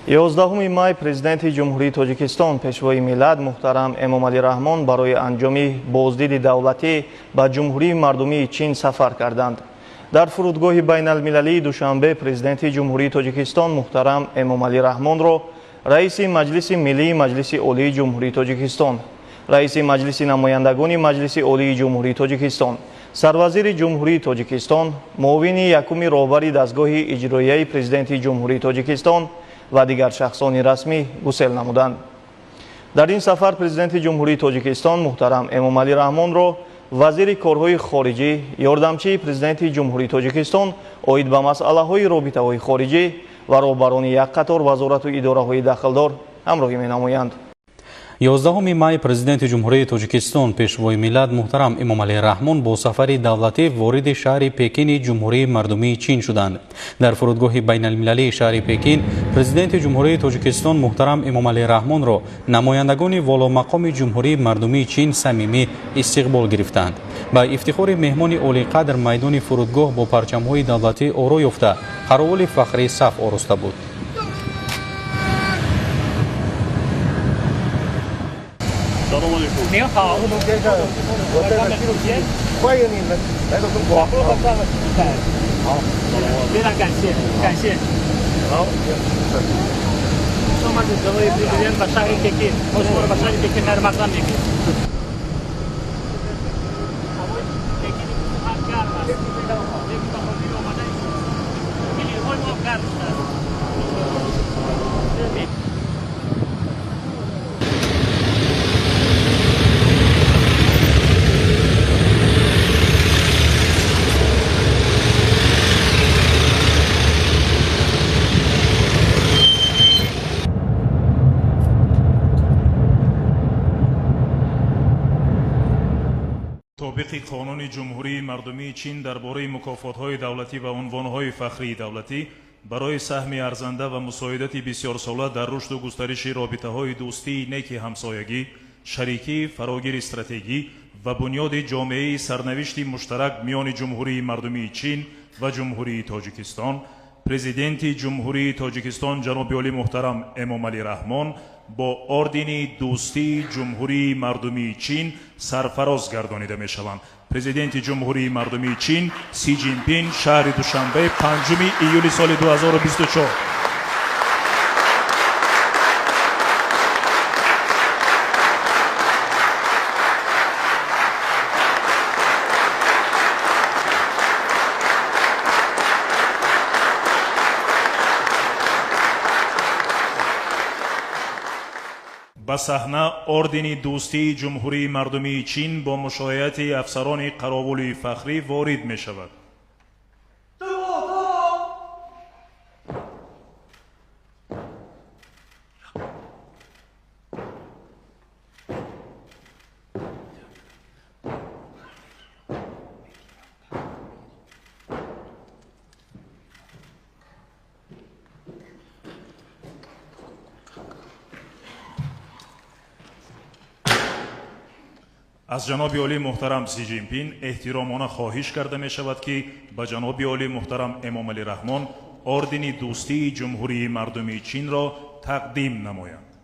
11 май Президенти Ҷумҳурии Тоҷикистон, Пешвои миллат муҳтарам Эмомалӣ Раҳмон барои анҷоми боздиди давлатӣ ба Ҷумҳурии Мардумии Чин сафар карданд. Дар фурудгоҳи байналмилалии Душанбе Президенти Ҷумҳурии Тоҷикистон муҳтарам Эмомалӣ Раҳмонро Раиси Маҷлиси Миллии Маҷлиси Олии Ҷумҳурии Тоҷикистон, Раиси Маҷлиси Намояндагони Маҷлиси Олии Ҷумҳурии Тоҷикистон, Сарвазири Ҷумҳурии Тоҷикистон, муовини якуми роҳбари дастгоҳи иҷроияи Президенти Ҷумҳурии Тоҷикистон ва дигар шахсони расмӣ гусел намуданд. Дар ин сафар Президенти Ҷумҳурии Тоҷикистон муҳтарам Эмомалӣ Раҳмонро вазири корҳои хориҷӣ, ёрдамчии Президенти Ҷумҳурии Тоҷикистон оид ба масъалаҳои робитаҳои хориҷӣ ва роҳбарони як қатор вазорату идораҳои дахлдор ҳамроҳӣ менамоянд. 11 май Президенти Ҷумҳурии Тоҷикистон, Пешвои миллат муҳтарам Эмомалӣ Раҳмон бо сафари давлатӣ вориди шаҳри Пекини Ҷумҳурии Мардумии Чин шуданд. Дар фурудгоҳи байналмилалии шаҳри Пекин Президенти Ҷумҳурии Тоҷикистон муҳтарам Эмомалӣ Раҳмонро намояндагони воломақоми Ҷумҳурии Мардумии Чин самимӣ истиқбол гирифтанд. Ба ифтихори меҳмони олиқадр майдони фурудгоҳ бо парчамҳои давлатӣ оро ёфта, қаровули фахрӣ саф ороста буд. 您好，先生，我这个纪录片，欢迎你们来到中国。好，非常感谢，感谢。好。 Мутобиқи қонуни Ҷумҳурии Мардумии Чин дар бораи мукофотҳои давлатӣ ва унвонҳои фахрии давлатӣ барои саҳми арзанда ва мусоидати бисёрсола дар рушду густариши робитаҳои дӯстии неки ҳамсоягӣ, шарикии фарогири стратегӣ ва бунёди ҷомеаи сарнавишти муштарак миёни Ҷумҳурии Мардумии Чин ва Ҷумҳурии Тоҷикистон, Президенти Ҷумҳурии Тоҷикистон ҷаноби олӣ муҳтарам Эмомалӣ Раҳмон бо ордени дӯстии Ҷумҳурии Мардумии Чин сарфароз гардонида мешаванд. Президенти Ҷумҳурии Мардумии Чин Си Ҷинпин, шаҳри Душанбе, 5 июли соли 2024. Ба саҳна ордени дӯстии Ҷумҳурии Мардумии Чин бо мушояати афсарони қаровули фахрӣ ворид мешавад. Аз ҷаноби олӣ муҳтарам Си Ҷинпин эҳтиромона хоҳиш карда мешавад, ки ба ҷаноби олӣ муҳтарам Эмомалӣ Раҳмон ордени дӯстии Ҷумҳурии Мардумии Чинро тақдим намоянд.